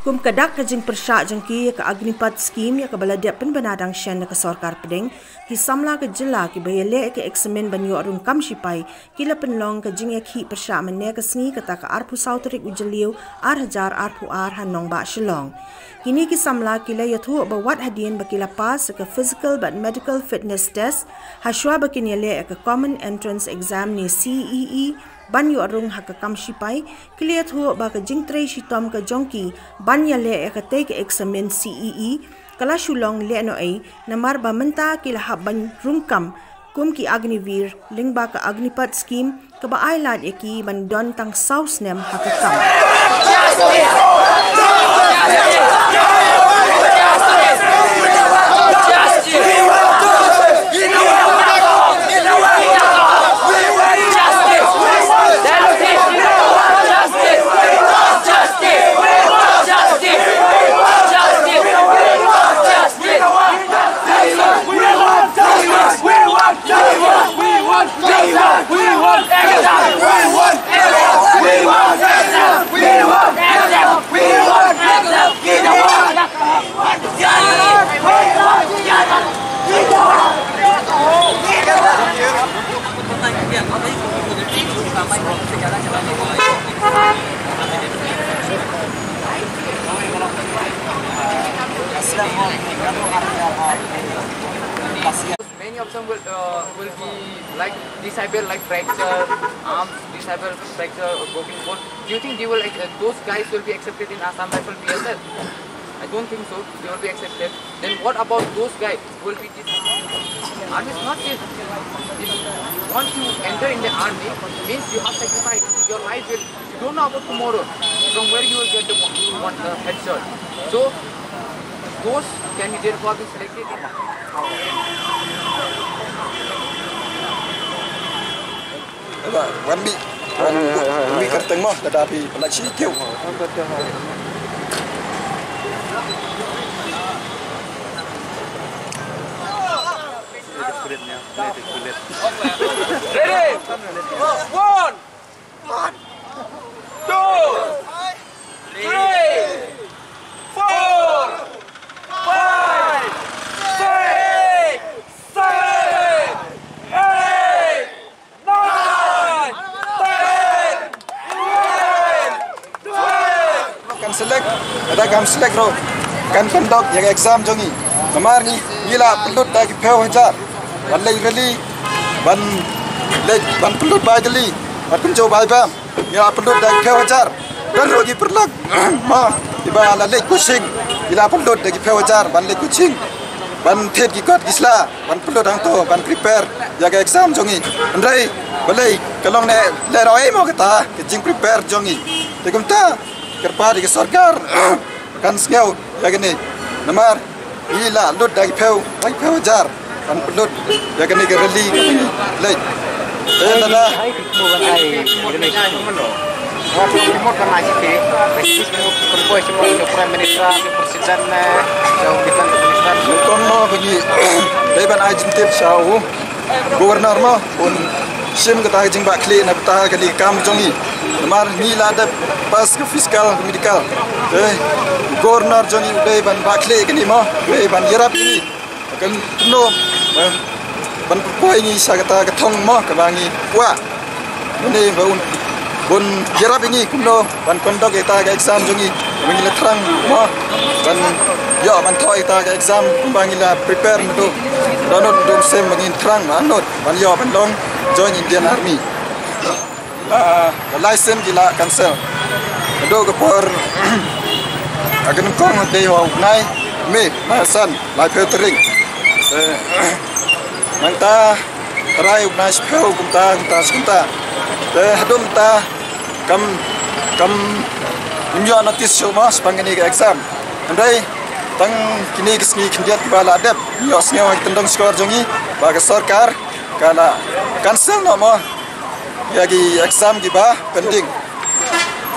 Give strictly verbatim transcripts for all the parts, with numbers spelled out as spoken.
Kum ka dak ka jingpyrshah jong ki ïa ka Agnipath Scheme ïa kaba la dep pynbna dang shen da ka sorkar pdeng, ki samla ka jylla kiba ïaleh ïa ka eksamin ban ïoh rung kam shipai ki la pynlong ka jingïakhih pyrshah mynne ka sngi, kata ka arphew saw tarik u Jylliew ar hajar arphew ar ha nongbah Shillong. Kine ki samla ki la ïathuh ba wat hadien ba ki la pass ïa ka physical bad medical fitness test, hashwa ba kin ïaleh ïa ka Common Entrance Exam ne C E E, ban ïoh rung ha ka kam shipai, ki la ïathuh ba ka jingtrei shitom ka jong ki ban ïaleh ïa katei ka eksamin C E E ka la shu long lehnohei, namar ba mynta ki la hap ban rung kam kum ki Agniveer lyngba ka Agnipath Scheme, kaba ai lad ïa ki ban don tang saw snem ha ka kam. Many of them will, uh, will be like disabled, like fracture arms, disabled, fracture or broken bone. Do you think they will, like, uh, those guys will be accepted in Assam Rifle P S F? I don't think so. They will be accepted. Then what about those guys who will be dis-, army is not safe. If once you enter in the army, means you have sacrificed your life. Will, you don't know about tomorrow, from where you will get the one, one, uh, headshot. So those candidates who have been selected. Wan bi, wan bi kyrteng mo, lada phi pynlait shi kiew. Ready? One, two, three, four, five, six, seven, eight, nine, ten, eleven, twelve. Kan select, lada kam select ruh kan conduct ïa ka exam jong ngi. Namar ngi, ngi la pynlut da ki phew hajar ban leit rally, ban leit, ban pynlut bai Delhi, ban pynjot bai bam. Ngi la pynlut da ki phew hajar. Don ruh ki paralok mo kiba la leit coaching, ngi la pynlut da ki phew hajar ban leit coaching, ban thied ki kot ki sla, ban pynlut hangto, ban prepare ïa ka exam jong ngi. Hynrei balei ka long ne lehnohei mo kata ka jingprepare jong ngi. Te kumta kyrpad ïa ka sorkar kan sngew ïa kane. Namar ngi la lut da ki phew, da ki phew hajar ban pynlut ïa kane ka rally kaba ngi leit. Eh, lada Prime Minister, President, eh, Defense Minister. Nyngkong mo ba ngi dei ban ai jingtip sha u Governor mo, un shim kata ka jingbakla na kata ka kam jong ngi. Namar ngi la dep pass ka physical, medical. Te Governor jong ngi u dei ban bakla kane mo, u dei ban ïarap ngi. Kan kumno, eh, ban poi ngi sha kata ka thong mo kaba ngi kwah. Une ba un, bun ïarap ïa ngi kumno ban conduct ïa kata ka exam jong ngi. Ba ngi la thrang mo ban ïoh ban thoh ïa kata ka exam kumba ngi la prepare naduh, naduh, naduh sem ba ngin thrang ba nud ban ïoh ban long join Indian Army. La, la license ki la cancel. Naduh ka por ka nyngkong dei ha u bnai May, bnai san, laiphew tarik. Eh, nangta trai u bnai shiphew kumta, kumta, kumta. Te haduh mynta kam, kam ngim ïoh notice shuh mo shaphang kane ka exam. Hynrei tang kine ki sngi khyndiat kiba la dep, ngi ïohsngew ha ki tyndong shkor jong ngi ba ka sorkar ka la cancel noh mo ïa ki exam kiba pending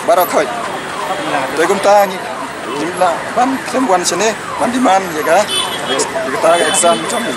baroh khoit. Te kumta ngi, ngim lah ban khlem wan shane ban demand ïa ka, ïa kata ka exam jong ngi.